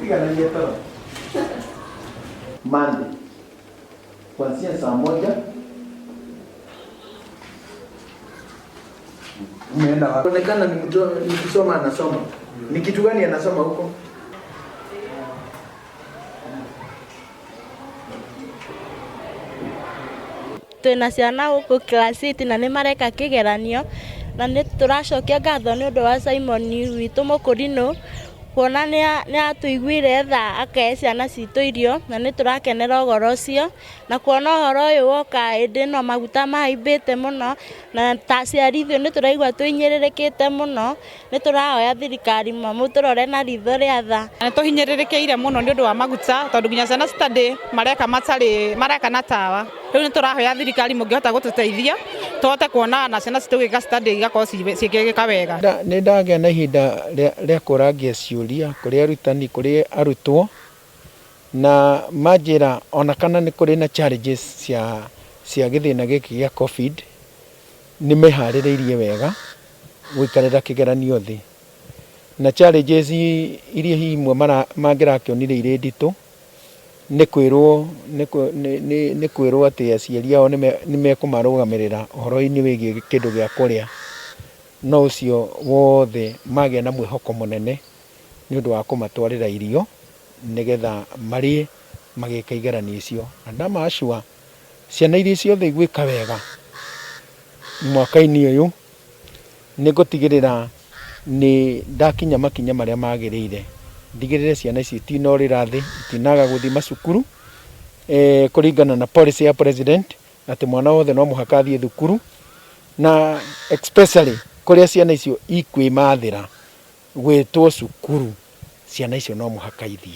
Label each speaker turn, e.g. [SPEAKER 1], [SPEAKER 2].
[SPEAKER 1] Tũtiganagie toro. Monday kuanzia saa 1 umeenda wapi? Onekana ni mtu ni kusoma anasoma. Ni kitu gani anasoma huko?
[SPEAKER 2] Twina ciana gũkũ class 8 na nĩ mareka kĩgeranio, na nĩ tũracokia ngatho nĩ ũndũ wa Simon witũ Mũkũrinũ, kuona nĩ atũiguire tha akahe ciana citũ irio, na nĩ tũrakenera ũhoro ũcio, na kuona ũhoro ũyũ woka hĩndĩ ĩno maguta mahaimbĩte mũno, na ta aciari ithuĩ nĩ tũraigua tũhinyĩrĩrĩkĩte mũno. Nĩ tũrahoya thirikari mamũtũrore na ritho rĩa tha.
[SPEAKER 3] Nĩ tũhinyĩrĩrĩkĩire mũno nĩ ũndũ wa maguta, tondũ nginya ciana study mareka matarĩ mareka na tawa. Rĩu nĩ tũrahoya thirikari mũngĩhota gũtũteithia tũhote kuona na ciana citũ gwĩka study igakorwo cigĩka wega.
[SPEAKER 1] Nĩ ndagĩa na ihinda rĩa kũrangia ciũria kũrĩ arutani, kũrĩ arutwo, na manjĩra ona kana nĩ kũrĩ na challenges cia gĩthĩna gĩkĩ gĩa COVID, nĩ meharĩrĩirie wega gũikarĩra kĩgeranio thĩ. Na challenges iria hihi imwe mangĩrakĩonire irĩ nditũ nĩ kwĩrwo atĩ aciari ao nĩ mekũmarũgamĩrĩra ũhoro-inĩ wĩgiĩ kĩndũ gĩa kũrĩa. No ũcio wothe magĩa na mwĩhoko mũnene nĩ ũndũ wa kũmatwarĩra irio nĩgetha marĩe magĩka igeranio icio. Na ndama assure ciana iria ciothe igwĩka wega mwaka-inĩ ũyũ, nĩ ngũtigĩrĩra nĩ ndakinya makinya marĩa magĩrĩire ndigĩrĩre ciana ici itinorĩra thĩ, itinaga gũthiĩ macukuru, kũringana na policy ya president atĩ mwana wothe no mũhaka athiĩ thukuru, na especially kũrĩa ciana icio ikwĩmathĩra gwĩtwo cukuru, ciana icio no mũhaka ithiĩ.